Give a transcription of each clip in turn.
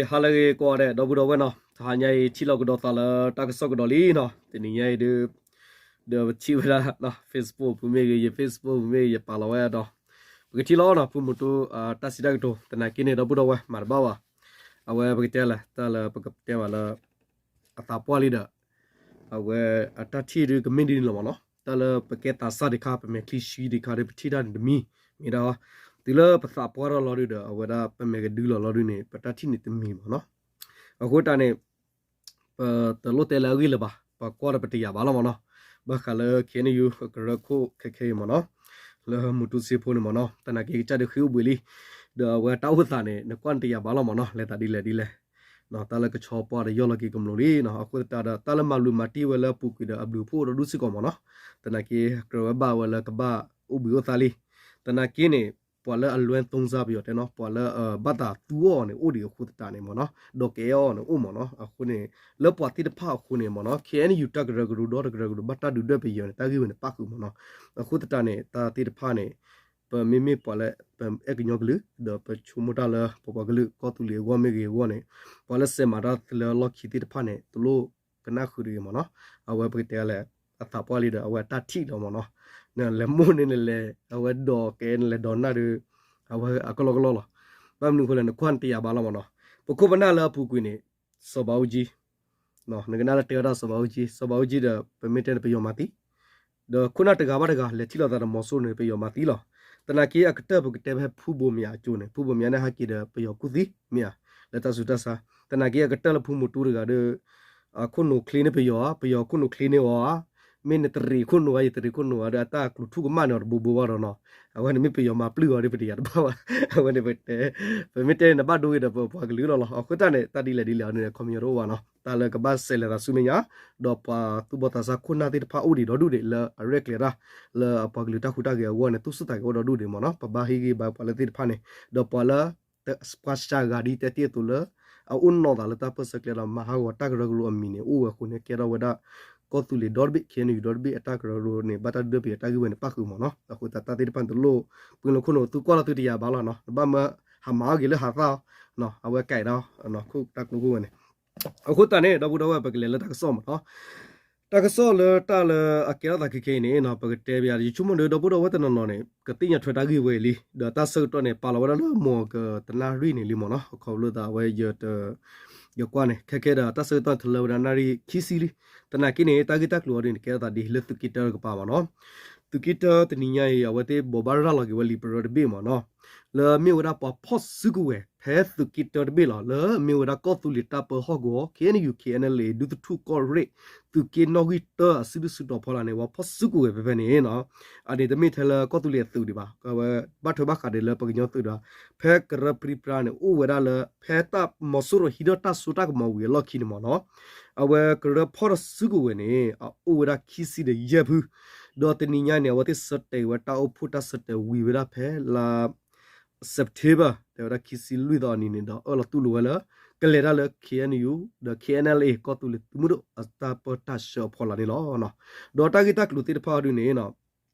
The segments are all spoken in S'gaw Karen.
ဟါလၢအဂ့ၤကိးဂၤဒဲး ဒီပုၢ်ဒီဝဲၢ်နီၤ, တဟါညါအံၤ ထံၣ်လိာ်ကဒီးသးလၢတၢ်ကစီၣ်ကဒီးလံနီၤ, တနံၤညါအံၤဒုး ဒီးပထံၣ်ဝဲဒၣ် Facebook ပူၤမ့ၢ်ဂ့ၤ, ယ Facebook ပူၤမ့ၢ်ဂ့ၤ, ယပာ်လီၤဝဲဒီး ပကထံၣ်လီၤနီၤ, ဖုမူတူ တၢ်စံးတၢ်ကတိၤ, သနာ်က့န့ၣ် ဒီပုၢ်ဒီဝဲၢ် မၤတဘၣ်ဘၣ်, အဝဲပကတဲလဲၣ်, တၢ်လၢပကတဲဘၣ်လၢ အသးပှၢ်လံဒီး အဝဲအတၢ်ထံၣ်ဒုးကမ့ၢ်ဒ်န့ၣ်လီၤမ့ၢ်နီၤ, တၢ်လၢပကဲသးစၢ်တခါ ပမဲာ်ချံဆှံတခါဒီး ပထံၣ်တၢ်န့ၣ်တမံၤ, မ့ၢ်ဒၣ် တုၤလၢပသးပှၢ်ထီၣ်လီၤဒုးဒီး အဝဲဒၣ်ပမဲာ်ကဒုလီၤလီၤဒုးန့ၣ် ပတၢ်ထံၣ်န့ၣ်တမံၤမ့ၢ်နီၤ, အဃိသတးန့ၣ် ပတလိၣ်တဲလၢအဂ့ၢ်လၢၤဘၣ်, ပှၤကွၢ်ဒီးပတယာ်ဘၣ်လီၤမ့ၢ်နီၤ, ဘၣ်ဃးလၢ KNU ကရၢခိၣ်ခဲခဲအံၤမ့ၢ်နီၤ, လၢမူတူစ့ဖိန့ၣ်မ့ၢ်နီၤ, သနာ်က့ကစၢ်ဒုးဃ့အိၣ်ဘှံးလံ, ဒီးအဝဲတၢ်အိၣ်သးန့ၣ် နကွၢ်နတယာ်ဘၣ်လီၤမ့ၢ်နီၤ, လဲၤသးဒ်လဲၣ်ဒ်လဲၣ် တၢ်လၢကဆီပှၢ်ဒီးယီၢ်လီၤက့ၤကမျၢၢ်လံနီၤ, အဃိသတးဒီး တၢ်လၢမၤလိၤမၤတံၢ်ဝဲလၢအပူၤကွံာ်ဒီးအဘျုးအဖှိၣ်ဒီးဒူၣ်စ့ၢ်ကီးမ့ၢ်နီၤ, သနာ်က့ကြၢးဝဲဘၣ်ဝဲလၢကဘၣ်အိၣ်ဘှံးအိၣ်သါလံ, သနာ်က့န့ၣ် ပှၤလၢအလွဲသုံးစား ပယီၤတဲနီၤ, ပှၤလၢဘၣ်သးသူအီၤန့ၣ် အိၣ်ဒံးအဃိသတးန့ၣ်မ့ၢ်နီၤ, ဒီးကအဲၣ်အီၤန့ၣ်အိၣ်မ့ၢ်နီၤ, အဃိန့ၣ် လၢပှၤသ့ၣ်တဖၣ်အဃိန့ၣ်မ့ၢ်နီၤ, KNU တၢ်ကရၢကရိဒီတကရၢကရိ ဘၣ်တၢ်ဒုးဒွဲၣ်ပယီၤန့ၣ် တၢ်ဂ့ၢ်ဝဲန့ၣ်ပၣ်ဃုာ်မ့ၢ်နီၤ, အဃိသတးန့ၣ် တၢ်သ့ၣ်တဖၣ်န့ၣ် ပမ့မ့ၢ်ပှၤလၢ ပအဲၣ်ကညီကလုာ် ဒီးပဆိကမိၣ်တၢ်လၢပပှၤကလုာ် ကီၢ်သူလ့ၤအဂီၢ်မ့ၢ်ဂ့ၤအဂီၢ်န့ၣ်, ပှၤလၢစဲးမၤတၢ်လၢအလီၢ်ခံသ့ၣ်တဖၣ်န့ၣ် တလိၣ်ကနၣ်ဃုာ်တဂ့ၤမ့ၢ်နီၤ, အဝဲပကတဲလဲၣ်, အသးပှၢ်လံဒီး အဝဲအတၢ်ထံၣ်လီၤမ့ၢ်နီၤ, နလဲၤမိၢ်န့ၣ်နလဲၤ အဝဲဒိးကဲနလဲၤဒိးနၢ်ဒီး အဝဲအကလီကလီလီၤ, ဘၣ်မနုၤအဃိလဲၣ် နကွၢ်နတယာ်ဘၣ်လီၤမ့ၢ်နီၤ, ပခိၣ်ပနၢ်လၢအပူၤကွံာ်န့ၣ် စီၤဘးအူကၠံ နကနၣ်လၢတဲဝဲဒၣ်စီၤဘးအူကၠံ, စီၤဘးအူကၠံဒီး ပမ့ၢ်တဲန့ၣ် ပယီၤမၤသံ, ဒီးခိၣ်နၢ်တဂၤဘၣ်တဂၤ လဲၤထံၣ်လိာ်သးဒီးမီၤစိရိၤန့ၣ် ပယီၤမၤသံလီၤ. သနာ်က့အကတၢၢ်ပကတဲဖဲဖုဘိးမၠးအကၠိန့ၣ် ဖုဘိးမၠးန့ၣ်ဟဲက့ၤဒီးပယီၤကူၣ်သံမ့ၢ်ဧါ, လၢတၢ်ဆူးတၢ်ဆါ, သနာ်က့အကတၢၢ်လၢဖုမူတူတဂၤဒီး အခိၣ်နူာ်ချ့န့ၣ်ပယီၤဧါ, ပယီၤခိၣ်နူာ်ချ့န့ၣ်အီၤဧါ, မ့ၢ်နတရံးခိၣ်နူာ်ဧါ ယတရံးခိၣ်နူာ်ဧါဒီး အတၢ်ကျူၤထူၣ်ကမၣ်န့ၣ်အီၤတဘိဘိဘၣ်ဒီးနီၤ, အဝဲန့ၣ်မ့ၢ်ပယီၤမၤပျုၢ်အီၤဒီး ပတယာ်တဘၣ်ဘၣ်, အဝဲန့ၣ်ပတဲ, ပမ့ၢ်တဲန့ၣ်နဘၣ်ဒိဂ့ၤဒီးပပှၤကလုာ်လီၤလီၤ, အဃိသတးန့ၣ် တၢ်ဒ်လဲၣ်ဒ်လဲၣ်အီၤန့ၣ် ခီပညီတအိၣ်ဘၣ်နီၤ, တၢ်လၢကဘၣ်စဲးလဲၤသးဆူမဲာ်ညါ, ဒီးပှၤသူၣ်ဘီၣ်သးစၢ်ခိၣ်နၢ်သ့ၣ်တဖၣ်အိၣ်ဒံးဒီဒူၣ်ဒံး လၢအရဲၣ်ကျဲၤတၢ် လၢအပှၤကလုာ်တၢ်ဟူးတၢ်ဂဲၤအဂီၢ်န့ၣ် သူၣ်ဆူၣ်သးဂဲၤအိၣ်ဒီဒူၣ်ဒံးမ့ၢ်နီၤ, ပဘၣ်ဟ့ၣ်ဂံၢ်ဘါပှၤလၢသ့ၣ်တဖၣ်န့ၣ်, ဒီးပှၤလၢ ပှၤစှၤဂၤဒ်တဲတ့ၢ်အသိးလၢ အအိၣ်နီၢ်သးလၢတၢ်ပၢၢ်ဆၢကျဲဒီး မၤဟးဂီၤတၢ်ကရၢကရိအမံၤန့ၣ် အိၣ်ဝဲအဃိန့ၣ် ကဲထီၣ်ဝဲဒၣ် ကီၢ်သူလ့ၤဒီတဘ့ၣ် ခ့ၣ်အဲၣ်ယူၣ်ဒီတဘ့ၣ် အတၢ်ကရၢကရိန့ၣ် ဘၣ်တၢ်ဒုးဒွဲၣ်ပယီၤတၢ်ဂ့ၢ်ဝဲန့ၣ် ပၣ်ဃုာ်မ့ၢ်နီၤ, အဃိသတးတၢ်သ့ၣ်တဖၣ်န့ၣ် တလိၣ် ပှ့ၤလိာ်ခိၣ်နူာ် သုကွၢ်လီၤသုတယာ်ဘၣ်လီၤနီၤ, နဘၣ်မၢဟးမၤအီၣ်က့ၤလၢဟးသၣ်အီၤ, အဝဲကဲထီၣ် တၢ်ကျိခိၣ်ဝဲန့ၣ်, အဃိသတးန့ၣ် ဒီပုၢ်ဒီဝဲၢ် ပကလဲၤလၢတၢ်ကစီၣ်မ့ၢ်နီၤ, တၢ်ကစီၣ်လၢတၢ်လၢအကဲထီၣ်သးခဲခဲအံၤန့ၣ် ပကတဲဘၣ်ယၤ ယဆိကမိၣ်ဒီး ဒီပုၢ်ဒီဝဲၢ်တနီၤနီၤန့ၣ် ကသ့ၣ်ညါထွဲတၢ်ဂ့ၢ်ဝဲအံၤလံ, ဒီးတၢ်ဆၢကတီၢ်န့ၣ် ပာ်လီၤဝဲဒၣ်လၢမုၢ်ကနၣ်ရံၣ်န့ၣ်လံမ့ၢ်နီၤ, ခီဖျိသးဝဲယ ယကွၢ်န့ၣ် ခဲခဲဒီး တၢ်ဆၢကတီၢ်ထလၢဝဲဒၣ်နၣ်ရံၣ်ခံဆံလံ, သနာ်က့န့ၣ် တၢ်ဂ့ၢ်တၢ်ကျိၤအံၤဒ်န့ၣ် ကဲထီၣ်သးဒ်လၢသုးက့တၢတကပၤမ့ၢ်နီၤ, သုးက့တၢတနံၤညါအံၤ အဝဲသ့ၣ်ဘိးဘၣ်ရၤလီၤက့ၤဝဲလံာ်ပရၢတဘ့ၣ်မ့ၢ်နီၤ, လၢမ့ၢ်ဝဲဒၣ်ပှၤဖီၣ်စုကဝဲၤ ဖဲသုးက့တၢတဘ့ၣ်လီၤ, လၢမ့ၢ်ဝဲဒၣ်ကီၢ်သူလ့ၤတၢ်ပၢဟီၣ်ကဝီၤ ခ့ၣ်အဲၣ်ယူၣ် ခ့ၣ်အဲၣ်ယူၣ် ဒူသထူၣ်ကီၢ်ရ့ၣ် သုးက့နီၣ်ဂံၢ်တၢအစုဒုၣ်စုတီၤဖီလာ်န့ၣ် ပှၤဖီၣ်စုကဝဲၤဖဲဖဲန့ၣ်နီၤ, အန့ၣ်တမ့ၢ်ထဲလၢကီၢ်သူလ့ၤအသုးဒံးဘၣ်, အဝဲဘၣ်ထွဲဘၣ်ဃးဒီးလၢပကညီသုးဒီး ဖဲကရၢပြံပြါန့ၣ် အိၣ်ဝဲဒၣ်လၢ ဖဲတၢ်မီၤစိရိၤဟံးထီၣ်တၢ်စိတၢ်ကမီၤဝံၤအလီၢ်ခံန့ၣ်မ့ၢ်နီၤ, အဝဲကရၢဖီၣ်တၢ်စုကဝဲၤန့ၣ် အအိၣ်ဝဲဒၣ်ခံဆံဒီးယဲၢ်ဖု, ဒီးတနံၤညါန့ၣ် အဝဲသ့ၣ်ဆၢတဲာ်ဝဲတၢ်အိၣ်ဖှိၣ်တၢ်ဆၢတဲာ်ဝံၤဝဲဒၣ်ဖဲလါ September တဲဝဲဒၣ်ခံဆံလွံၢ်သီအနံၤန့ၣ်ဒီး အၢၣ်လီၤတူၢ်လိာ်ဝဲလၢ ကလဲၤတၢ်လၢ ခ့ၣ်အဲၣ်ယူၣ် ဒီး ခ့ၣ်အဲၣ်ယူၣ် ကီၢ်သူလ့ၤသုးမုၢ်ဒိၣ်အတၢ်ပၢတၢ်ဆှၢအဖီလာ်န့ၣ်လီၤ. ဒီးတၢ်ဂ့ၢ်တၢ်ကျိၤသ့ၣ်တဖၣ်အံၤဒ်န့ၣ်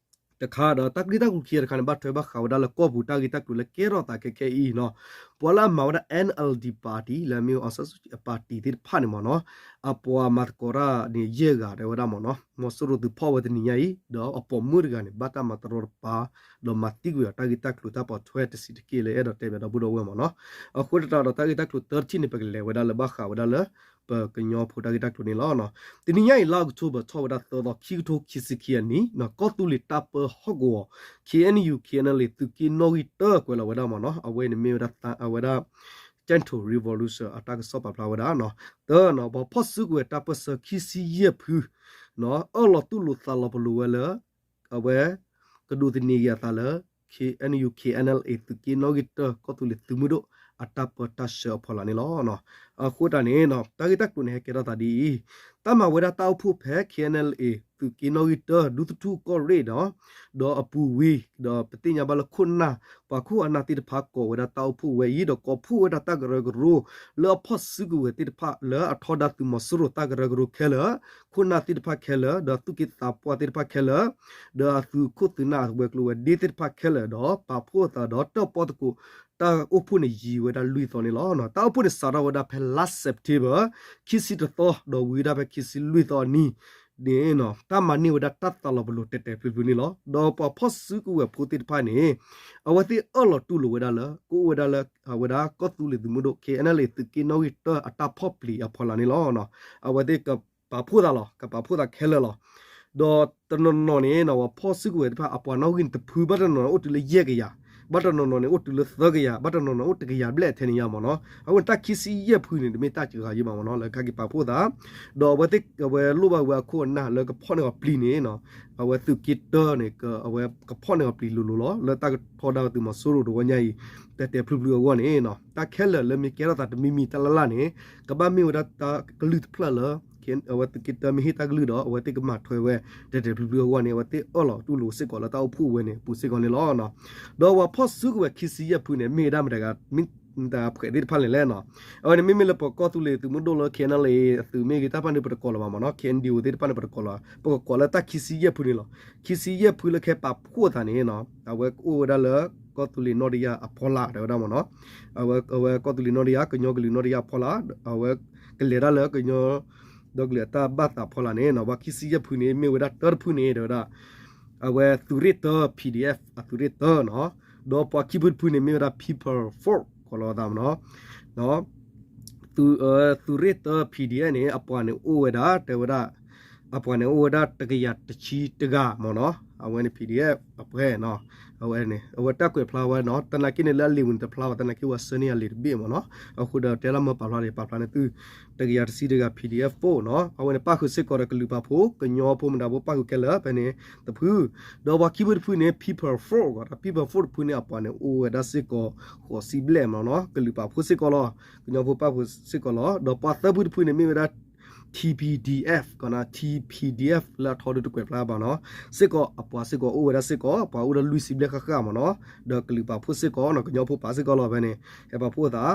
တခါဒီး တၢ်ဂ့ၢ်တၢ်ကျိၤခံခါတခါန့ၣ် ဘၣ်ထွဲဘၣ်ဃးဝဲဒၣ်လၢကီၢ်ပူၤတၢ်ဂ့ၢ်တၢ်ကျိၤလၢကဲထီၣ်သးခဲခဲအံၤနီၤ, ပှၤလၢအမၤဝဲဒၣ် NLD party လၢမ့ၢ် အောင်ဆန်းစုကြည် အ party သ့ၣ်တဖၣ်န့ၣ်မ့ၢ်နီၤ, အပှၤမၤသကိးတၢ်န့ၣ်ယဲၢ်ဂၤတဲဝဲဒၣ်မ့ၢ်နီၤ, မီၤစိရိၤသုးဖီၣ်ဝဲတနံၤညါအံၤ ဒီးအပိာ်မုၣ်တဂၤန့ၣ် ဘၣ်တၢ်မၤတရီတပါ ဒီးမၤသံကွံာ်အီၤတၢ်ဂ့ၢ်တၢ်ကျိၤတၢ်ပိာ်ထွဲတဆံးတက့ၢ်လၢအဲၣ်ဒိးတဲဘၣ်ဒီပုၢ်ဒီဝဲၢ်မ့ၢ်နီၤ, အဃိသတးဒီးတၢ်ဂ့ၢ်တၢ်ကျိၤတထံၣ်န့ၣ် ပကလဲၤဝဲဒၣ်လၢဘၣ်ဃးဝဲဒၣ်လၢ ပကညီဖိတၢ်ဂ့ၢ်တၢ်ကျိၤန့ၣ်လီၤ. တနံၤညါအံၤ လါအီးကထိဘၢၣ် ထီၣ်ဝဲဒၣ်သၢသီ ခံကထိခံဆံခံအနံၣ် ကီၢ်သူလ့ၤတၢ်ပၢဟီၣ်ကဝီၤ ခ့ၣ်အဲၣ်ယူၣ် ခ့ၣ်အဲၣ်ယူၣ် သုးက့နီၣ်ဂံၢ်တၢကွဲးလီၤဝဲဒၣ်မ့ၢ်နီၤ, အဝဲန့ၣ်မ့ၢ်ဝဲဒၣ် အဝဲဒၣ် Gentle Revolution အတၢ်ကစီၣ်ပာ်ဖျါဝဲဒၣ်နီၤ, တၢ ပှၤဖီၣ်စုကဝဲၤတၢ်ပၢၢ်ဆၢခံဆံယဲၢ်ဖု အၢၣ်လီၤတူၢ်လိာ်သးလီၤပလိာ်ဝဲလၢ အဝဲ ကဒိးသန့ၤက့ၤအသးလၢ ခ့ၣ်အဲၣ်ယူၣ် ခ့ၣ်အဲၣ်ယူၣ် သုးက့နီၣ်ဂံၢ်တၢ ကီၢ်သူလ့ၤသုးမုၢ်ဒိၣ် အတၢ်ပၢတၢ်ဆှၢအဖီလာ်န့ၣ်လီၤ. အဃိတၢ်န့ၣ် တၢ်ဂ့ၢ်တၢ်ကျိၤန့ၣ် ဟဲကဲထီၣ်သးဒ်အံၤ, တၢ်မၤဝဲဒၣ်တၢ်အိၣ်ဖှိၣ်ဖဲ ခ့ၣ်အဲၣ်ယူၣ် သုးက့နီၣ်ဂံၢ်တၢ ဒူသထူၣ်ကီၢ်ရ့ၣ်ဒီး ဒီးအပူၤဝံၤ ဒီးပသ့ၣ်ညါဘၣ်လၢခိၣ်နၢ် ပှၤခိၣ်အနၢ်သ့ၣ်တဖၣ်ကိးဝဲဒၣ်တၢ်အိၣ်ဖှိၣ်ဝဲအံၤ ဒီးကိးဖှိၣ်ဝဲဒၣ်တၢ်ကရၢကရိ လၢအဖီၣ်စုကဝဲၤသ့ၣ်တဖၣ် လၢအထီဒါသုးမီၤစိရိၤတၢ်ကရၢကရိခဲလၢာ် ခိၣ်နၢ်သ့ၣ်တဖၣ်ခဲလၢာ် ဒီးသူၣ်က့သးပှၢ်သ့ၣ်တဖၣ်ခဲလၢာ် ဒီးအသုးခိၣ်သုးနၢ်အဝဲၤကျိၤဝဲၤဒ့သ့ၣ်တဖၣ်ခဲလၢာ် ဒီးပာ်ဖှိၣ်အသးဒီးတၢၣ်ပီၣ်သကိး တၢ်အိၣ်ဖှိၣ်န့ၣ်ယံၤဝဲဒၣ်လွံၢ်သီန့ၣ်လီၤ. တၢ်အိၣ်ဖှိၣ်န့ၣ်စးထီၣ်ဝဲဒၣ်ဖဲလါ September ခံဆံတသီ ဒီးဝံၤဒၣ်ဖဲခံဆံလွံၢ်သီအနံၤ န့ၣ် တၢ်မၤန့ၢ်ဝဲဒၣ်တၢ်သးလီၤပလိာ်တဲာ်တဲာ်ဖျုးဖျုးန့ၣ်လီၤ. ဒီးပှၤဖီၣ်စုကဝဲၤဖိသ့ၣ်တဖၣ်န့ၣ် အဝဲသ့ၣ်အၢၣ်လီၤတူၢ်လိာ်ဝဲဒၣ်လၢ ကအိၣ်ဝဲဒၣ်လၢ အဝဲဒၣ်ကီၢ်သူလ့ၤသုးမုၢ်ဒိၣ် ခဲအံၤ သုးက့နီၣ်ဂံၢ်တၢအတၢ်ဖီၣ်ပျံၤအဖီလာ်န့ၣ်လီၤ. အဝဲသ့ၣ်ကပာ်ဖှိၣ်သးလီၤ, ကပာ်ဖှိၣ်သးခဲလၢာ်လီၤ. ဒီးတနီၤနီၤန့ၣ် ပှၤဖီၣ်စုကဝဲၤသ့ၣ်တဖၣ် အပှၤနီၣ်ဂံၢ်န့ၣ်တဖု ဘၣ်တနီၤနီၤန့ၣ်အိၣ်တုၤလၢယဲၢ်ကယၤ, ဘၣ်တနီၤနီၤန့ၣ်အိၣ်တုၤလၢသၢကယၤ, ဘၣ်တနီၤနီၤအိၣ်တကယၤဘျဲၣ်ထဲန့ၣ်ညါမ့ၢ်နီၤ. အဃိန့ၣ်တၢ်ခံဆံယဲၢ်ဖုန့ၣ် တမ့ၢ်တၢ်စှၤဂၤယံၤဘၣ်မ့ၢ်နီၤ လၢကဟဲက့ၤပာ်ဖှိၣ်သး ဒီးအဝဲသ့ၣ်အဝဲလိၣ်ဘၣ်ဝဲအခိၣ်အနၢ်လၢကဖီၣ်န့ၢ်အီၤပျံၤန့ၣ် အဝဲသုးက့တၢန့ၣ် အဝဲကဖီၣ်န့ၢ်အီၤပျံၤလိၤလိၤလီၤ. လၢတၢ်ကထီဒါသုးမီၤစိရိၤတဝီညါအံၤ တဲာ်တဲာ်ဖျုးဖျုးအဂီၢ်န့ၣ် တၢ်ခဲလၢာ်လၢမ့ၢ်ကဲထီၣ်သးတမံၤမံၤတၢ်လၢ်လၢ်န့ၣ် ကဘၣ်မ့ၢ်ဝဲဒၣ်တၢ်ကလုၢ်တဖျၢၣ်လၢ အဝဲသုးက့တၢမ့ၢ်ဟ့ၣ်တၢ်ကလုၢ်ဒီး အဝဲသ့ၣ်ကမၤထွဲဝဲ တဲာ်တဲာ်ဖျုးဖျုးအဂီၢ်န့ၣ် အဝဲသ့ၣ်အၢၣ်လီၤတူၢ်လိာ်စ့ၢ်ကီးလၢတၢ်အိၣ်ဖှိၣ်ဝဲန့ၣ် အပူၤစ့ၢ်ကီးန့ၣ်လီၤ. ဒီးပှၤဖီၣ်စုကဝဲၤခံဆံယဲၢ်ဖုန့ၣ် မ့ၢ်ဝဲဒၣ်မတၤဂၤ မ့ၢ်တၢ်ဖှဲးသ့ၣ်တဖၣ်လဲၣ်လဲၣ်နီၤ. အဝဲန့ၣ်မ့မ့ၢ်လၢပှၤကီၢ်သူလ့ၤသုးမုၢ်ဒိၣ်လၢ ခဲအံၤ အသုးမ့ၢ်ဂ့ၤတၢ်တဖၣ်န့ၣ် ပတကိးလီၤဘၣ်မ့ၢ်နီၤ, ခဲအံၤ ဒံၣ်အိၣ် သ့ၣ်တဖၣ်န့ၣ် ပတကိးလီၤ, ပကကိးလၢတၢ်ခံဆံယဲၢ်ဖုန့ၣ်လီၤ. ခံဆံယဲၢ်ဖုလၢကဟဲပာ်ဖှိၣ်သးန့ၣ် အဝဲအိၣ်ဝဲဒၣ်လၢ ကီၢ်သူလ့ၤနီၢ်တယၢ်အဖီလာ် တဲဝဲဒၣ်မ့ၢ်နီၤ. အဝဲကီၢ်သူလ့ၤနီၢ်တယၢ် ကညီကလုာ်နီၢ်တယၢ်အဖီလာ် အဝဲကလဲၤတၢ်လၢကညီဒီကလုာ်အတၢ်ဘၣ်သးဖီလာ်န့ၣ် ပှၤခံဆံယဲၢ်ဖုန့ၣ် မ့ၢ်ဝဲဒၣ်တၢတဖုန့ၣ် တဲဝဲဒၣ် အဝဲသုးရ့ၣ်တၢ PDF အသုးရ့ၣ်တၢနီၤ. ဒီးပှၤခံဖုတဖုန့ၣ် မ့ၢ်ဝဲဒၣ် People Force ကိးလီၤသးမ့ၢ်နီၤ. သုးရ့ၣ်တၢ PDF န့ၣ် အပှၤန့ၣ်အိၣ်ဝဲဒၣ် တဲဝဲဒၣ် အပှၤန့ၣ်အိၣ်ဝဲဒၣ်တကယၤတဆံတဂၤမ့ၢ်နီၤ. အဝဲန့ၣ် PDF အပှဲၤနီၤ. အဝဲန့ၣ် အဝဲတၢ်ကွဲးဖျါဝဲနီၤ, သနာ်က့န့ၣ်လၢအလံာ်ပူၤန့ၣ်တဖျါဘၣ်, သနာ်က့ဝဲဆှၢန့ၢ်အလံာ်တဘ့ၣ်မ့ၢ်နီၤ. အဃိဒီးတဲလၢမၢပာ်ဖျါန့ၣ် ပာ်ဖျါန့ၢ်သု တကယၤတဆံတဂၤ PDF Force နီၤ. အဝဲန့ၣ်ပၣ်ဃုာ်စ့ၢ်ကီးဒီးကလုာ်ပာ်ဖှိၣ် ကညီဖိမတၤဖိ ပၣ်ဃုာ်ခဲလၢာ်ဖဲန့ၣ်တဖု. ဒီးပှၤခံဖုတဖုန့ၣ် People Force ကိးဒၣ် People Force တဖုန့ၣ် အပှၤန့ၣ်အိၣ်ဝဲဒၣ်စ့ၢ်ကီး ဃိးဆံဘျဲၣ်မ့ၢ်နီၤ. ကလုာ်ပာ်ဖှိၣ်စ့ၢ်ကီးလီၤ, ကညီဖိပၣ်ဖှိၣ်စ့ၢ်ကီးလီၤ. ဒီးပှၤသၢဖုတဖုန့ၣ် မ့ၢ်ဝဲဒၣ် T P D F ကိးဒၣ် T P D F လၢအထီဒုတကွဲးဖျါဘၣ်နီၤ. စ့ၢ်ကီးအပှၤစ့ၢ်ကီးအိၣ်ဝဲဒၣ်စ့ၢ်ကီး ပှၤအိၣ်ဒီးလွံၢ်ဆံဘျဲၣ်ဃၣ်ဃၣ်မ့ၢ်နီၤ. ဒီးကလုာ်ပာ်ဖှိၣ်စ့ၢ်ကီးနီၤ, ကညီဖိပာ်စ့ၢ်ကီးလီၤဖဲန့ၣ် ဟဲပာ်ဖှိၣ်သး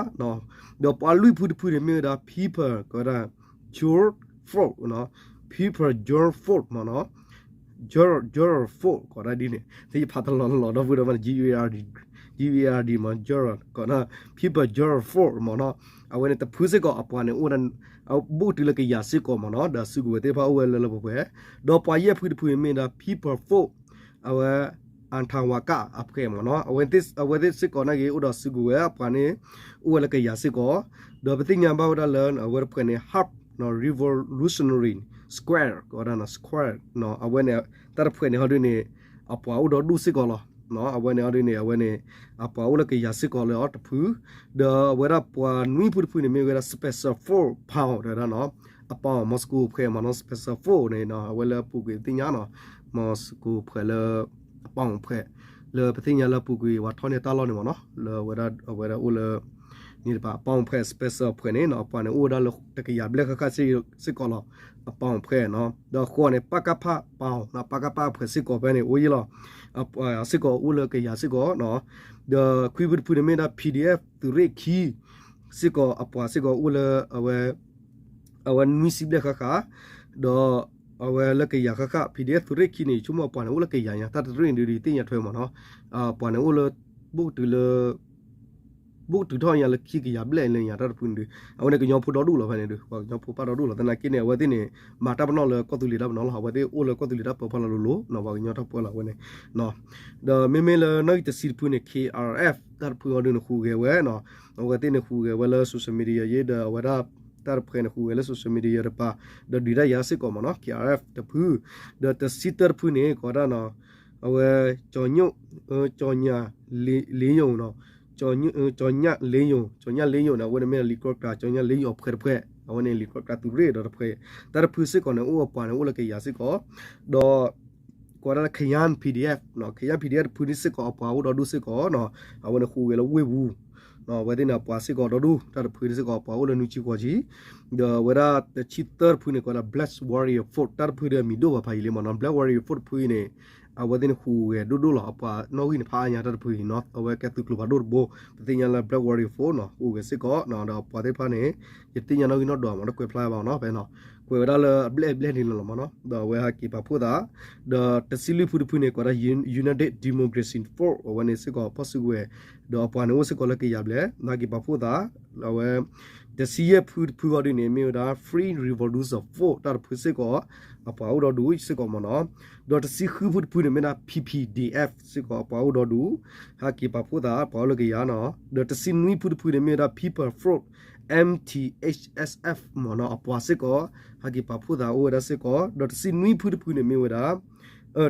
ဒီးပှၤလွံၢ်ဖုတဖုန့ၣ် မ့ၢ်ဝဲဒၣ် People ကိးဒၣ် George Floyd နီၤ, People George Floyd မ့ၢ်နီၤ, George George Floyd ကိးဒၣ်ဒ်န့ၣ် ယဖးတလီၤလီၤဒီပုၢ်ဒီဝဲၢ် G E R G E R D မ့ၢ် George ကိးဒၣ် People George Floyd မ့ၢ်နီၤ. အဝဲန့ၣ်တဖုစ့ၢ်ကီး အပှၤန့ၣ်အိၣ်ဒၣ် ဘူးတုၤလၢကယၤစ့ၢ်ကီးမ့ၢ်နီၤ, ဒီးစုကဝဲၤသ့ၣ်တဖၣ်အိၣ်ဝဲလၢလၢပှဲၤပှဲၤ, ဒီးပှၤယဲၢ်ဖုတဖုန့ၣ်မ့ၢ်ဒၣ် People Force အဝဲ Antawagan အဖှဲးမ့ၢ်နီၤ, အဝဲသ့ၣ်စ့ၢ်ကီးနာ်က့ အိၣ်ဒီးစုကဝဲၤ အပှၤန့ၣ် အိၣ်ဝဲလၢကယၤစ့ၢ်ကီး, ဒီးပသ့ၣ်ညါဘၣ်ဝဲဒၣ်လၢ အဝဲတဖှဲးန့ၣ် Harlem နီၤ Revolutionary Square ကိးဒၣ်နီၤ Square နီၤ, အဝဲန့ၣ် တၢ်တဖှဲးန့ၣ်ဟီဒုန့ၣ် အပှၤအိၣ်ဒီးဒူၣ်စ့ၢ်ကီးလီၤ. အဝဲန့ၣ်ဟီဒုန့ၣ် အဝဲန့ၣ် အပှၤအိၣ်လၢကယၤစ့ၢ်ကီးလၢအီၤတဖု, ဒီးအဝဲဒၣ်ပှၤနွံဖုတဖုန့ၣ် မ့ၢ်ဝဲဒၣ် Special Force Pound တဲဝဲဒၣ်နီၤ, အပီၣ် Moscow ဖှဲးမ့ၢ်နီၤ, Special Force န့ၣ်နီၤ အဝဲလၢအပူၤကွံာ်ပသ့ၣ်ညါနီၤ, Moscow ဖှဲးလၢ အပီၣ်ဖှဲး လၢပသ့ၣ်ညါလၢအပူၤကွံာ် ပှၤထီၣ်န့ၢ်တၢ်လီၢ်န့ၣ်မ့ၢ်နီၤ, လၢအဝဲဒၣ် အဝဲဒၣ်အိၣ်လၢ န့ၣ်တပၤ အပီၣ်ဖှဲး Special ဖှဲးန့ၣ်နီၤ, အပှၤန့ၣ်အိၣ်ဝဲဒၣ်လၢတကယၤဘျဲၣ်ဃၣ်ဃၣ်စ့ၢ်ကီးလီၤ, အပီၣ်ဖှဲးနီၤ, ဒီးဃိးန့ၣ် ပကဖ ပီၣ်နီၤ, ပကဖ ဖှဲးစ့ၢ်ကီးဖဲန့ၣ် အိၣ်ယံၤလီၤ စ့ၢ်ကီးအိၣ်လၢကယၤစ့ၢ်ကီး, ဒီးခွံဖုတဖုန့ၣ်မ့ၢ်ဒၣ် PDF သုးရ့ၣ်ခံ စ့ၢ်ကီး အပှၤစ့ၢ်ကီးအိၣ်လၢ အဝဲနွံဆံဘျဲၣ်ဃၣ်ဃၣ်, ဒီးအဝဲလၢကယၤဃၣ်ဃၣ် PDF သုးရ့ၣ်ခံန့ၣ် ဆိကမိၣ်အပှၤန့ၣ်အိၣ်လၢကယၤညါ တၢ်တရ့ၣ်န့ၣ်ဒုး သ့ၣ်ညါထွဲမ့ၢ်နီၤ, ပှၤန့ၣ်အိၣ်လၢ ဘူးတုၤလၢ ဘူးတုၤထီၣ်ညါလၢခံကယၤဘျဲၣ်လၢညါတၢ်တဖုန့ၣ်ဒုး, အဝဲန့ၣ်ကညီဖိဒီဒူၣ်လီၤဖဲန့ၣ်ဒုး, ပှၤကညီဖိပၣ်ဒီဒူၣ်လီၤ, သနာ်က့န့ၣ် အဝဲသ့ၣ်န့ၣ် မၤတၢ်ပနီၣ်လၢကီၢ်သူလ့ၤတၢ်ပနီၣ်လီၤ, အဝဲသ့ၣ်အိၣ်လၢကီၢ်သူလ့ၤတၢ်ပၢဖီလာ်လိၤလိၤ, ပှၤကညီတၢ်ပၢလီၤအဝဲန့ၣ် ဒီးမ့မ့ၢ်လၢနီၣ်ဂံၢ်တဆံတဖုန့ၣ် K R F တၢ်တဖုအီၤဒုးန့ၣ် ဟူးဂဲၤဝဲနီၤ, အဝဲသ့ၣ်န့ၣ်ဟူးဂဲၤဝဲလၢ social media ယ့ၣ်ဒီး အဝဲဒၣ်တၢ်တဖှဲးန့ၣ် ဟူးဂဲၤလၢ social media တပၤ, ဒီးဒုးတၢ်ယၤစ့ၢ်ကီးမ့ၢ်နီၤ K R F တဖု, ဒီးတဆံတၢတဖုန့ၣ် ကိးဒၣ်နီၤ, အဝဲ ကၠီၤညၣ်လ့ယိၤနီၤ, ကၠီၤညၣ်လ့ယိၤ, ကၠီၤညၣ်လ့ယိၤန့ၣ် အဝဲန့ၣ်မ့ၢ်လံာ်ကြီကြး ကၠီၤညၣ်လ့ယိၤအဖှဲးတဖှဲး, အဝဲန့ၣ်လံာ်ကြီကြးသုးရ့ၣ်ဒီးတဖှဲး, တၢ်တဖုစ့ၢ်ကီးန့ၣ် အိၣ်အပှၤန့ၣ် အိၣ်လၢကယၤစ့ၢ်ကီး, ဒီး ကိးဒၣ်လၢ Kayan PDF, Kayan PDF တဖုန့ၣ်စ့ၢ်ကီး အပှၤအိၣ်ဒီဒူၣ်စ့ၢ်ကီးနီၤ, အဝဲန့ၣ်ဟူးဂဲၤလၢဝ့ၢ်ပူၤ, အဝဲသ့ၣ်န့ၣ် အပှၤစ့ၢ်ကီးဒီဒူၣ် တၢ်တဖုစ့ၢ်ကီး အပှၤအိၣ်လၢနွံဆံဃိးဆံ, ဒီးအဝဲဒၣ်တဆံသၢတဖုန့ၣ် ကိးဝဲဒၣ် Black Warrior Force တၢ်တဖုဒီးအမံၤဒိၣ်ဘၣ်ဖးယံာ်လံမ့ၢ်နီၤ. Black Warrior Force တဖုအံၤန့ၣ် အဝဲသ့ၣ်န့ၣ်ဟူးဂဲၤဒိၣ်ဒိၣ်လီၤ. အပှၤနီၣ်ဂံၢ်န့ၣ်ဖးအါညါတၢ်တဖုအံၤနီၤ အဝဲကဲသုးကျိၤဖးဒိၣ်တဘိ ပသ့ၣ်ညါလၢ Black Warrior Force နီၤ ဟူးဂဲၤစ့ၢ်ကီး ဒီးအပှၤသ့ၣ်တဖၣ်န့ၣ် ယတသ့ၣ်ညါနီၣ်ဂံၢ်နီၣ်ဒွးမ့ၢ်နီၤ ကွဲးဖျါဘၣ်နီၤ ဖဲနီၤ ကွဲးဝဲဒၣ်လၢအဘျဲၣ်အဘျဲၣ်န့ၣ်လီၤမ့ၢ်နီၤ ဒီးအဝဲဟဲက့ၤပာ်ဖှိၣ်သး ဒီးတဆံလွံၢ်ဖုတဖုန့ၣ် ကိးဝဲဒၣ် United Democracy Force အဝဲန့ၣ်စ့ၢ်ကီးဖီၣ်စုကဝဲၤ ဒီးအပှၤန့ၣ်အိၣ်စ့ၢ်ကီးလၢကယၤဘျဲၣ် ဟဲက့ၤပာ်ဖှိၣ်သး အဝဲ တဆံယဲၢ်ဖုတဖုဂီၢ်ဒ်န့ၣ် မ့ၢ်ဝဲဒၣ် Free Revolution Force တၢ်တဖုစ့ၢ်ကီး အပှၤအိၣ်ဒီဒူၣ်စ့ၢ်ကီးမ့ၢ်နီၤ ဒီးတဆံဃုဖုတဖုန့ၣ် မ့ၢ်ဒၣ် P P D F စ့ၢ်ကီး အပှၤအိၣ်ဒီဒူၣ် ဟဲက့ၤပာ်ဖှိၣ်သး ပှၤအိၣ်လၢကယၤနီၤ ဒီးတဆံနွံဖုတဖုန့ၣ် မ့ၢ်ဝဲဒၣ် People Force M T H S F မ့ၢ်နီၤ အပှၤစ့ၢ်ကီး ဟဲက့ၤပာ်ဖှိၣ်သးအိၣ်ဝဲဒၣ်စ့ၢ်ကီး ဒီးတဆံနွံဖုတဖုန့ၣ် မ့ၢ်ဝဲဒၣ်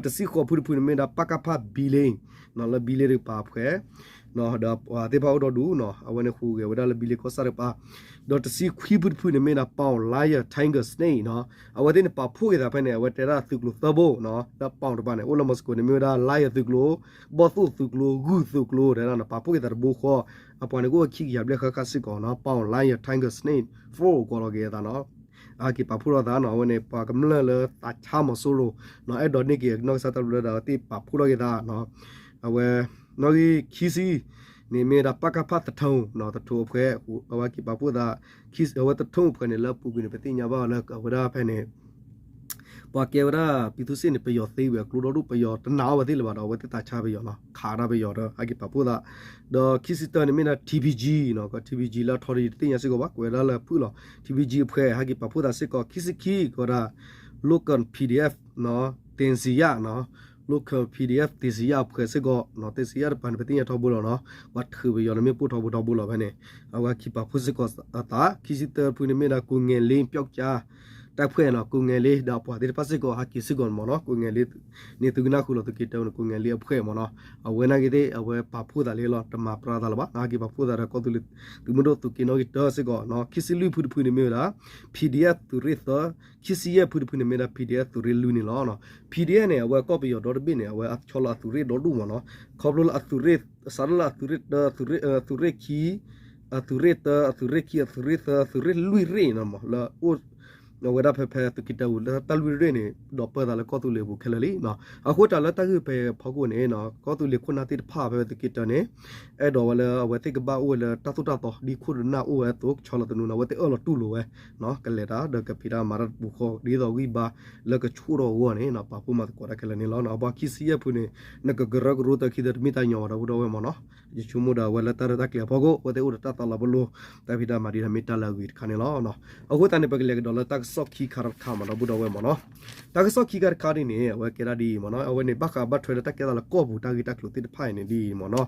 တဆံဃိးဖုတဖုန့ၣ် မ့ၢ်ဝဲဒၣ် ပကဖ ဘံလ့ လၢဘံလ့တကပၤအဖှဲး ဒီးအဝဲသ့ၣ်တဖၣ်အိၣ်ဒီဒူၣ်နီၤ အဝဲန့ၣ်ဟူးဂဲၤဝဲဒၣ်လၢဘံလ့ကီၢ်ဆၣ်တကပၤ ဒီးတဆံခွံဖုတဖုန့ၣ် မ့ၢ်ဒၣ် ပီၣ် Lion Tiger Snake နီၤ အဝဲသ့ၣ်န့ၣ်ပာ်ဖှိၣ်က့ၤသးဖဲန့ၣ် အဝဲတဲဒၣ်သုးကျိၤသၢဘိနီၤ လၢပီၣ်တကပၤန့ၣ် အိၣ်လၢမီၤစကိၤန့ၣ် မ့ၢ်ဝဲဒၣ် Lion သုးကျိၤ ဘီၣ်သိၣ်သုးကျိၤ ဂုၢ်သုးကျိၤ တဲဒၣ်နီၤ ပာ်ဖှိၣ်က့ၤသးတဘိဃီ အပှၤန့ၣ်ကအိၣ်ခံကယၤဘျဲၣ်ဃၣ်ဃၣ်စ့ၢ်ကီးနီၤ ပီၣ် Lion Tiger Snake Force ကိးလီၤက့ၤအသးနီၤ အဟဲက့ၤပာ်ဖှိၣ်ထီၣ်သးနီၤ အဝဲန့ၣ် ပှၤကမျၢၢ်လၢသးဆါမီၤစိရိၤနီၤ အဲၣ်ဒိးန့ၢ်က့ၤအနီၢ်ကစၢ်တၢ်ဘျၢဒီး အဝဲသ့ၣ်ပာ်ဖှိၣ်ထီၣ်က့ၤသးနီၤ အဝဲ နီၣ်ဂံၢ်ခံဆံန့ၣ် မ့ၢ်ဝဲဒၣ် ပကဖ သထိၣ်နီၤ သထိၣ်အဖှဲး အဝဲက့ၤပာ်ဖှိၣ်သး အဝဲသထိၣ်အဖှဲးန့ၣ် လၢအပူၤကွံာ်န့ၣ် ပသ့ၣ်ညါဘၣ်လၢအဝဲဒၣ်ဖဲန့ၣ် ပှၤကဲဝဲဒၣ် ပြည်သူ့စစ်န့ၣ် ပယီၤသ့ဝံၤအကျိဒီဒူၣ် ပယီၤတနာ်အီၤဝဲသ့ၣ်လၢၤဘၣ်ဒီး အဝဲသ့ၣ်သးဆါပယီၤနီၤ ခးတၢ်ပယီၤဒီး ဟဲက့ၤပာ်ဖှိၣ်သး ဒီးခံဆံတၢန့ၣ် မ့ၢ်ဒၣ် T P G နီၤ ကီး T P G လၢအထီဒီး ယတသ့ၣ်ညါစ့ၢ်ကီးဘၣ် ကွဲးဝဲဒၣ်လၢဖုၣ်လီၤ T P G အဖှဲး ဟဲက့ၤပာ်ဖှိၣ်သးစ့ၢ်ကီး ခံဆံခံ ကိးဝဲဒၣ် local P D F နီၤ သ့ၣ်စံယၣ်နီၤ local P D F သ့ၣ်စံယၣ်အဖှဲးစ့ၢ်ကီးနီၤ သ့ၣ်စံယၣ်တကပၤန့ၣ် ပသ့ၣ်ညါထီဘိလီၤနီၤ ပှၤထုးပယီၤန့ၣ်မ့ၢ်ပိၢ်ထီဘိထီဘိလီၤဖဲန့ၣ် အဝဲဟဲက့ၤပာ်ဖှိၣ်စ့ၢ်ကီးအသး ခံဆံတၢတဖုန့ၣ် မ့ၢ်ဒၣ် ကိးငဲၤလ့ ပျောက်ကျား တပ်ဖွဲ့နီၤ ကိးငဲၤလ့ ဒီးအပှၤသ့ၣ်တဖၣ်စ့ၢ်ကီး ဟဲက့ၤစ့ၢ်ကီးမ့ၢ်နီၤ ကိးငဲၤလ့ န့ၣ်သုကနၢ်ဃုာ်လီၤ သုးက့တၢန့ၣ် ကိးငဲၤလ့အဖှဲးမ့ၢ်နီၤ အဝဲနာ်က့သ့ၣ် အဝဲပာ်ဖှိၣ်သးလံလီၤ တမၤပြးသးလၢၤဘၣ် ဟဲက့ၤပာ်ဖှိၣ်သးဒီးကီၢ်သူလ့ၤ သုးမုၢ်ဒိၣ်သုးက့နီၣ်ဂံၢ်တၢစ့ၢ်ကီးနီၤ ခံဆံလွံၢ်ဖုတဖုန့ၣ်မ့ၢ်ဝဲဒၣ် P D F သုးရ့ၣ်သၢ ခံဆံယဲၢ်ဖုတဖုန့ၣ်မ့ၢ်ဒၣ် P D F သုးရ့ၣ်လွံၢ်န့ၣ်လီၤ P D F န့ၣ် အဝဲကီၢ်ပယီၤဒီတဘ့ၣ်န့ၣ် အဝဲအဆီလီၤအသုးရ့ၣ်ဒီဒူၣ်မ့ၢ်နီၤ ခီဖျိလၢအသုးရ့ၣ် စးထီၣ်လၢအသုးရ့ၣ်တၢ သုးရ့ၣ်ခံ အသုးရ့ၣ်တၢ အသုးရ့ၣ်ခံ အသုးရ့ၣ်သၢ အသုးရ့ၣ်လွံၢ်ရ့ၣ်နီၤ လၢအိၣ် အဝဲဒၣ်ဖဲဖဲသုးက့တၢပူၤလၢတၢ်လွံၢ်ရ့ၣ်န့ၣ် ဒီးပၢသးလၢကီၢ်သူလ့ၤအပူၤခဲလၢာ်လံနီၤ အဃိတၢ်လၢတၢ်ဂ့ၢ်ဖဲဖီခိၣ်န့ၣ် ကီၢ်သူလ့ၤခိၣ်နၢ်သ့ၣ်တဖၣ်ဖဲသုးက့တၢန့ၣ် အဲၣ်ဒိးဝဲလၢအဝဲသ့ၣ်ကဘၣ်အိၣ်ဝဲလၢတၢ်သိၣ်တၢ်သီ ဒ်ခိၣ်နၢ်အိၣ်ဝဲအသိး ကဆီလီၤသနူန့ၣ် အဝဲသ့ၣ်အၢၣ်လီၤတူၢ်လိာ်ဝဲ ကလဲၤတၢ်ဒီးကဖံးတၢ်မၤတၢ်တပူၤဃီ ဒ်သိးဂံၢ်ဘါလၢကဆိၣ်ထီၣ်အဂီၢ်န့ၣ် ပာ်ဖှိၣ်မၤသကိးတၢ်ခဲလၢာ်န့ၣ်လီၤ အပှၤခံဆံယဲၢ်ဖုန့ၣ် နကကရၢကရိတၢ်ခံသၢတမ့ၢ်တၢ်ညီဘၣ်ဒီပုၢ်ဒီဝဲၢ်မ့ၢ်နီၤ ယဆိကမိၣ်ဒီးအဝဲလၢတၢ်ရဲၣ်တၢ်ကျဲၤအဖီခိၣ် အဝဲသ့ၣ်အိၣ်ဒီးတၢ်သးလီၤပလိာ် တၢ်ဖံးတၢ်မၤဒ်တၢ်မ့ၢ်တၢ်လၢအဂ့ၤတခါန့ၣ်လီၤ အဃိသတးန့ၣ် ပကလဲၤကဒီးလၢတၢ်ကစီၣ်ခံခါတခါမ့ၢ်ဒီပုၢ်ဒီဝဲၢ်မ့ၢ်နီၤ တၢ်ကစီၣ်ခံခါတခါဒ်န့ၣ် အဝဲကဲဒၣ်ဒ်အံၤမ့ၢ်နီၤ အဝဲန့ၣ်ဘၣ်ဃးဘၣ်ထွဲလၢတၢ်ကဲသးလၢကီၢ်ပူၤတၢ်ဂ့ၢ်တၢ်ကျိၤသ့ၣ်တဖၣ်အံၤန့ၣ်ဒ်အံၤမ့ၢ်နီၤ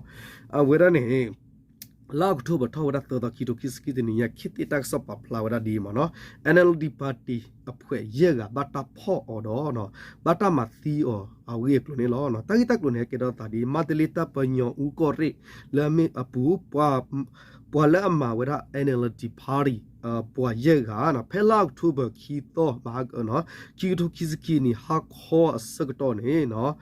အဝဲဒၣ်န့ၣ် လါအီးကထိဘၢၣ်ထီၣ်ဝဲဒၣ်သၢသီ ခံကထိခံဆံခံတနံၤညါ ခေတ်သစ် တၢ်ကစီၣ်ပာ်ဖျါဝဲဒၣ်ဒ်အံၤမ့ၢ်နီၤ N L D party အဖွဲ့ ယဲၢ်ဂၤ ဘၣ်တၢ်ဖီၣ်အီၤဒီး ဘၣ်တၢ်မၤသံအီၤအဂ့ၢ်အကျိၤန့ၣ်လီၤ. တၢ်ဂ့ၢ်တၢ်ကျိၤန့ၣ် ကဲထီၣ်သးဒ် မန္တလေးတပ် ပယီၤအူကီၢ်ရ့ၣ် လၢအမ့ၢ်အပူၤ ပှၤလၢအမၤဝဲဒၣ် N L D party ပှၤယဲၢ်ဂၤ ဖဲလါအီးကထိဘၢၣ် ခံသီ မဟါ ခံကထိခံဆံခံနံၣ် ဟါခီအဆၢကတီၢ်န့ၣ်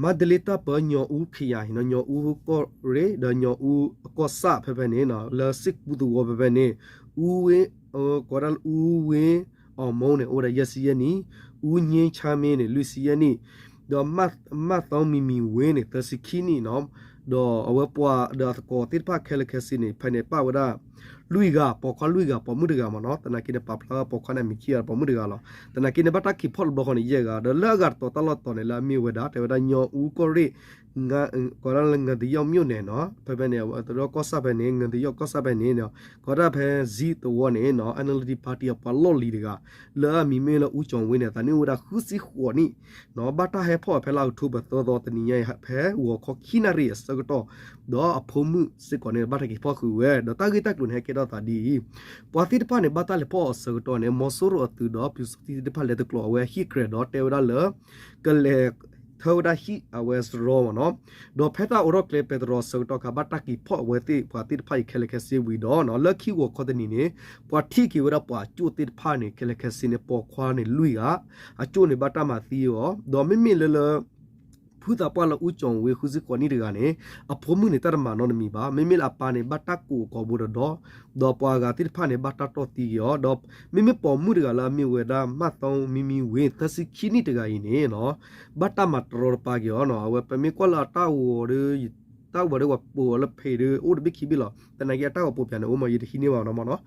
မန္တလေးတပ် ပယီၤအူခယၤ ညီအူကီၢ်ရ့ၣ် ဒီးညီအူကီၢ်ဆၣ်ဖဲဖဲန့ၣ် လၢစ့ၢ်ကူသဝီဖဲဖဲန့ၣ် အူဝ့ ကိးဒၣ်လၢအူဝ့အီၣ်မူန့ၣ် အိၣ်ဝဲဒၣ်ယဲၢ်ဆံယဲၢ်နံၣ်, အူည့ဆါမ့န့ၣ် လွံၢ်ဆံယဲၢ်နံၣ်, ဒီးမၣ်သီမံၤမံၤဝ့န့ၣ် သၢဆံခံနံၣ်နီၤ, ဒီးအဝဲပှၤဒီးအသကိးသ့ၣ်တဖၣ်ခဲလၢာ်ခဲဆ့န့ၣ် ဖဲန့ၣ်ပၣ်ဝဲဒၣ် လွံၢ်ဂၤ, ပိာ်ခွါလွံၢ်ဂၤ, ပိာ်မုၣ်တဂၤမ့ၢ်နီၤ, သနာ်က့န့ၣ် ပာ်ဖျါပိာ်ခွါန့ၣ် အမံၤခံဂၤ ပိာ်မုၣ်တဂၤလီၤ. သနာ်က့န့ၣ် ဘၣ်တၢ်က့ၤဖီၣ်တဘျီဃီန့ၣ် ယဲၢ်ဂၤ, ဒီးလၢအဂၤတတီၤတၢ်လီၢ်တတီၤန့ၣ် လၢအမ့ၢ်ဝဲဒၣ် တဲဝဲဒၣ်ညီအူကီၢ်ရ့ၣ် ကိးဒၣ်လၢ ငသယီၣ်မြို့နယ် နီၤ, ဖဲဖဲန့ၣ် အဝဲသ့ၣ်ကီၢ်ဆၣ်ဖဲန့ၣ် ငသယီၣ်ကီၢ်ဆၣ်ဖဲန့ၣ် ကိးဒၣ်ဖဲစံသဝီန့ၣ်နီၤ NLD party အပှၤလီၢ်လံၤတဂၤ လၢအမံၤမ့ၢ်လၢ ဦးကျော်ဝင်း န့ၣ် သးနံၣ်အိၣ်ဝဲဒၣ်ဃုဆံဃိးနံၣ်နီၤ, ဘၣ်တၢ်ဟဲဖီၣ်ဖဲလါအီးကထိဘၢၣ်သၢသီတနံၤညါအံၤ ဖဲဂီၤခီခံနၣ်ရံၣ်အဆၢကတီၢ်, ဒီးအဖိမုၣ်စ့ၢ်ကီးန့ၣ် ဘၣ်တၢ်က့ၤဖီၣ်ဃုာ်ဝဲ, ဒီးတၢ်ဂ့ၢ်တၢ်ကျိၤန့ၣ် ဟဲကဲထီၣ်သးဒ်အံၤ, ပှၤသ့ၣ်တဖၣ်န့ၣ် ဘၣ်တၢ်လဲၤဖီၣ်အီၤအဆၢကတီၢ်န့ၣ် မီၤစိရိၤအသုးဒီးပျူစောထီးသ့ၣ်တဖၣ်လဲၤတကျိးအဝဲဟံၣ်ကြဲၤဒီးတဲဝဲဒၣ်လၢ ကလဲၤ ထၢဝဲဒၣ်ဟံၣ်အဝဲစရီမ့ၢ်နီၤ, ဒီးဖဲတၢ်အိးထီၣ်ကျဲပဲတြီအဆၢကတီၢ်အခါ ဘၣ်တၢ်က့ၤဖီၣ်အဝဲသ့ၣ်ပှၤသ့ၣ်တဖၣ်အံၤခဲလၢာ်ခဲဆ့ဝံၤဒီးနီၤ လၢခံဂီၤခီတနံၤန့ၣ် ပှၤထံၣ်က့ၤဝဲဒၣ်ပှၤအကၠိၣ်သ့ၣ်တဖၣ်န့ၣ် ခဲလၢာ်ခဲဆ့န့ၣ် ပိာ်ခွါန့ၣ်လွံၢ်ဂၤ, အကၠိၣ်န့ၣ်ဘၣ်တၢ်မၤသံအီၤ, ဒီးမ့မ့ၢ်လၢလၢ ဖ ဖုသးပှၢ်လၢအူကၠီၣ်ဝ့ ဃုဆံဃိးနံၣ်တဂၤန့ၣ် အဖိမုၣ်န့ၣ် တၢ်တမၤနီတမံၤဘၣ်. မ့မ့ၢ်လၢအပၢ်န့ၣ် ဘၣ်တၢ်ကိးကိးဘိဒီးဒီး, ဒီးပှၤဂၤသ့ၣ်တဖၣ်န့ၣ် ဘၣ်တၢ်တီၢ်သံက့ၤအီၤ, ဒီးမ့မ့ၢ်ပိာ်မုၣ်တဂၤလၢအမ့ၢ်ဝဲဒၣ် မၣ်သီမံမံဝ့ သၢဆံခံနံၣ်တဂၤအံၤန့ၣ်နီၤ, ဘၣ်တၢ်မၤတရီတပါက့ၤအီၤနီၤ. အဝဲပမ့ၢ်ကွၢ်လၢအတၢ်ဂီၤဒီး တၢ်ဂီၤဒီးပှၤပိာ်အီၤလၢဖံးဒီး အိၣ်တဘ့ၣ်ခံဘ့ၣ်လီၤ. သနာ်က့အတၢ်ဂီၤပိာ်ပၠးန့ၣ် အိၣ်မး ယတဟံးန့ၢ်ဘၣ်နီၤမးနီၤ,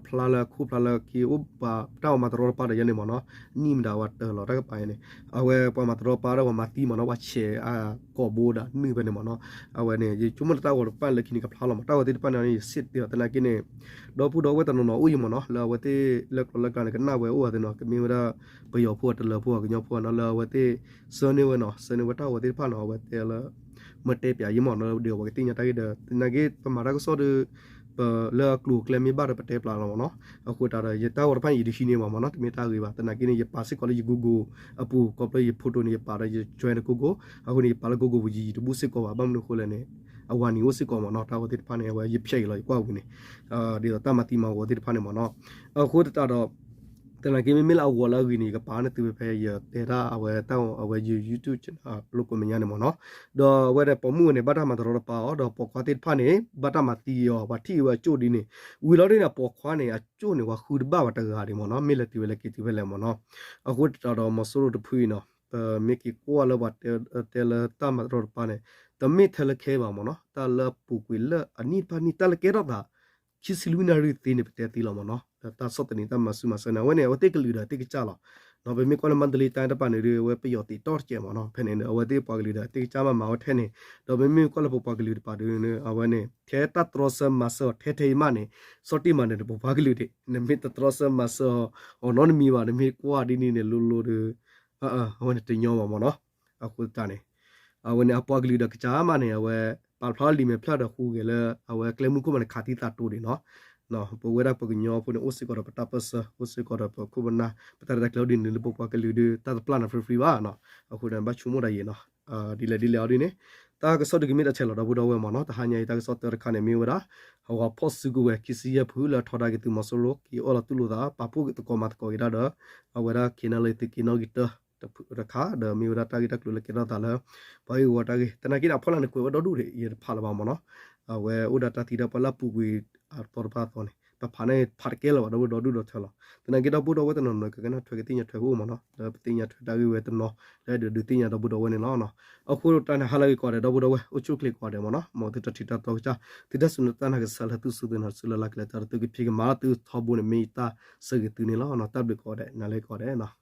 ဖျါလၢခိၣ်ဖျါလၢခံ အိၣ်ပှၤတၢ်ဂီၤမၤတရီတပါဒီးယဲန့ၣ်မးနီၤ, နံၣ်မတၤဝဲတၢၢ်လီၤတၢ်ကပၤအံၤန့ၣ်, အဝဲပှၤမၤတရီတပါဒီး ပှၤမၤသံမးနီၤ, ပှၤဆဲးအကိာ်ဘိဒီးနုာ်ဖဲန့ၣ်မးနီၤ. အဝဲန့ၣ် ယဆိကမိၣ်လၢတၢ်ဂီၤတဖၣ်လၢခံန့ၣ် ကဖျါလီၤမး, တၢ်ဂီၤသ့ၣ်တဖၣ်န့ၣ် ယစံးတ့ၢ်လီၤ. သနာ်က့န့ၣ် ဒီပုၢ်ဒီဝဲၢ်တနီၤနီၤအိၣ်ယံၤမးနီၤ, လၢအဝဲသ့ၣ်လၢကျီလၢကျါန့ၣ် ကနၣ်ဝဲအိၣ်အသးနီၤ, ကမ့ၢ်ဝဲဒၣ် ပယီၤဖိ တလၢၤဖိ ကညီဖိနီၤ, လၢအဝဲသ့ၣ် ဆှၢန့ၢ်ဝဲနီၤ, ဆှၢန့ၢ်ဝဲတၢ်ဂီၤသ့ၣ်တဖၣ်နီၤ, အဝဲတဲလၢ မ့ၢ်တဲပၠးယံၤမးနီၤ, ဒီးပှၤကသ့ၣ်ညါတၢ်ဂ့ၢ်ဒီး သနာ်က့ပမၤတၢ်ကစီၣ်ဒီး ပလၢအကျိၤအကျဲမ့ၢ်ဘၣ်ဒီး ပတဲပျးလီၤမးနီၤ. အဃိသတးဒီး ယတၢ်ဂီၤတဖၣ်န့ၣ် ယတဟံးန့ၢ်ဘၣ်မးနီၤ, တမ့ၢ်တၢ်ဂ့ၤဘၣ်. သနာ်က့န့ၣ် ယပာ်စ့ၢ်ကီးလၢယ Google အပူၤ, ခီဖျိယ photo န့ၣ် ယပာ်ဒီးယ join ဒီး Google, အဃိန့ၣ် ယပာ်လၢ Google ပူၤ ယယံၤတဘူၣ်စ့ၢ်ကီးဘၣ်, ဘၣ်မနုၤအဃိလဲၣ်န့ၣ် အဝၤနံၤအိၣ်စ့ၢ်ကီးမးနီၤ, တၢ်ဂီၤသ့ၣ်တဖၣ်န့ၣ် အဝဲယဖျဲးအံၤလီၤ ယကွၢ်ဝံၤန့ၣ်, ဒ်သိးတၢ်မၤသံမၤဝီၤသ့ၣ်တဖၣ်န့ၣ်မးနီၤ. အဃိသတးဒီး သနာ်က့မ့မ့ၢ်လၢအဂီၤလၢအဂ့ၤန့ၣ် ယကပာ်န့ၢ်သုဝဲဖဲယတဲတၢ်အဝဲတၢ်အဝဲယ YouTube လၢကိးမဲာ်ညါန့ၣ်မးနီၤ. ဒီးအဝဲဒီးပိာ်မုၣ်ဝဲန့ၣ် ဘၣ်တၢ်မၤတရီတပါအီၤ, ဒီးပိာ်ခွါသ့ၣ်တဖၣ်န့ၣ် ဘၣ်တၢ်မၤသံအီၤ, ပှၤထံၣ်ဝဲအကၠိၣ်ဒ်န့ၣ်, ဝံၤလီၤဒ်န့ၣ် အပိာ်ခွါန့ၣ် အကၠိၣ်န့ၣ် ပှၤဃုတဘၣ်ဝဲတဂၤဒံးမးနီၤ, မ့ၢ်လဲၤတုၤဝဲလဲၤက့ၤတုၤဖဲလဲၣ်မးနီၤ. အဃိသတးဒီးမီၤစိရိၤတဖုအံၤနီၤ, ပမ့ၢ်က့ၤကွၢ်လၢပှၤတဲလၢတၢ်မၤတရီတပါန့ၣ် တမ့ၢ်ထဲလၢခဲအံၤဘၣ်မးနီၤ, တၢ်လၢအပူၤကွံာ်လၢအနံၣ်တဖၣ်နံၣ် တၢ်လၢကဲထီၣ်သး ခံဆံလွံၢ်နၣ်ရံၣ်သ့န့ၣ် ပတဲသ့လီၤမးနီၤ, လၢတၢ်ဆီၣ်သနံးတၢ်မၤဆူၣ်မၤဆၢန့ၣ် အဝဲန့ၣ် အဝဲသ့ၣ်ကလုာ်ဒီးသ့ၣ်ကစၢ်လီၤ. ပမ့ၢ်ကွၢ်လၢမါတလ့တၢ်တဖၣ်န့ၣ်ဒီး အဝဲပယီၤသံးတီၢ်တစဲးမးနီၤ, ဖဲန့ၣ်ဒီး အဝဲသ့ၣ်ပှၤကလုာ်ဒီးသ့ၣ်ကစၢ်မးမၤဝဲထဲန့ၣ်, ဒီးပမ့ၢ်ကွၢ်လၢပပှၤကလုာ်တဖၣ်ဒီး အဝဲန့ၣ် ထဲတၢ်တြီဆၢမၤစၢၤအီၤထဲထဲအံၤမးန့ၣ်, ဆီၣ်တံၢ်မးန့ၣ် ပပှၤကလုာ်ဒၣ် နမ့ၢ်တတြီဆၢမၤစၢၤအီၤနီတမံၤဘၣ်, နမ့ၢ်ကွၢ်ဒ်န့ၣ်န့ၣ် လိၤလိၤဒီး အဝဲန့ၣ်တညီဘၣ်မးနီၤ. အဃိသတးန့ၣ် အဝဲန့ၣ် အပှၤကလုာ်ဒီးကစၢ်မးန့ၣ် အဝဲပာ်ဖျါလီၤလံာ်မဲာ်ဖျၢၣ်ဒီးဟူးဂဲၤလၢ အဝဲကျဲမုၢ်ခိၣ်မးန့ၣ် ခးသံသးတိၤဒံးနီၤ. ပဝဲဒၣ်ပှၤကညီဖိန့ၣ် အိၣ်စ့ၢ်ကီးဒီးပတၢ်ပၢၢ်ဆၢ, အိၣ်စ့ၢ်ကီးဒီးပခိၣ်ပနၢ်, ပတၢ်ရဲၣ်တၢ်ကျဲၤအိၣ်ဒ်န့ၣ် လၢပပှၤကလုာ်ဒီး တၢ်တပျၢ်နၤ free free ဘၣ်နီၤ. အဃိန့ၣ် ဘၣ်ဆိကမိၣ်ဒၣ်ယဲနီၤ. ဒ်လဲၣ်ဒ်လဲၣ်အီၤဒ်န့ၣ် တၢ်ကစီၣ်ဒုးကမ့ၢ်တၢ်ဆဲးလီၤ ဒီပုၢ်ဒီဝဲၢ်မးနီၤ. တဟါညါအံၤ တၢ်ကစီၣ်တၢတခါန့ၣ် မ့ၢ်ဝဲဒၣ် ဟးဂီၤဖီၣ်စုကဝဲၤ ခံဆံယဲၢ်ဖု လၢအထီဒါက့ၤသုးမီၤစိရိၤ က့ၤအီၣ်လီၤတူၢ်လိာ်သး ပာ်ဖှိၣ်သကိးမၤသကိးက့ၤဒၣ်ဒီး အဝဲဒၣ် KNLA သုးက့နီၣ်ဂံၢ်တၢ တဖုတခါ ဒီးမ့ၢ်ဝဲဒၣ်တၢ်ဂ့ၢ်တၢ်ကျိၤလၢကဲထီၣ်သးလၢ ပှၤဂ့ၢ်ဝီတၢ်ဂ့ၢ်. သနာ်က့န့ၣ် အဖီလာ်န့ၣ် ကွဲးဝဲဒီဒူၣ်ဒံး ယတဖးလၢၤဘၣ်မးနီၤ. အဝဲအိၣ်ဒီးတၢ်သံတၢ်ပှၢ်လၢအပူၤကွံာ်အသီတဖၣ်အသီန့ၣ် ပဖးန့ၣ်ဖးတကဲလၢၤဘၣ် ဒီပုၢ်ဒီဒူၣ်ဒီထၢလီၤ. သနာ်က့ဒီပုၢ်ဒီဝဲၢ်တနီၤနီၤ ကကနၣ်ထွဲကသ့ၣ်ညါထွဲကအိၣ်မးနီၤ. လၢပသ့ၣ်ညါထွဲတၢ်ဂ့ၢ်ဝဲတနီၤ လၢအဲၣ်ဒိးဒုးသ့ၣ်ညါဒီပုၢ်ဒီဝဲၢ်န့ၣ်လီၤ. အဃိတၢ်န့ၣ် ဟါလၢအဂ့ၤကိးဂၤဒဲး ဒီပုၢ်ဒီဝဲၢ် အိၣ်ဆူၣ်အိၣ်ချ့ကိးဂၤဒဲးမးနီၤ. မ်သုတၢ်ထံၣ်တၢ်တီကစၢ် သုတၢ်စူၢ်နာ်တၢ်နာ်ကစၢ်လၢသုစူၢ်သုနာ်တစုလၢ်လၢ်ကလဲာ် တၢ်သုကဖံးကမၤလၢသုထီဘိန့ၣ် မ့ၢ်ယတၢ်ဆၢဂ့ၤသုန့ၣ်လီၤ. တၢ်ဘျုးကိးဂၤဒဲး နၤလၢကိးဂၤဒဲးနီၤ.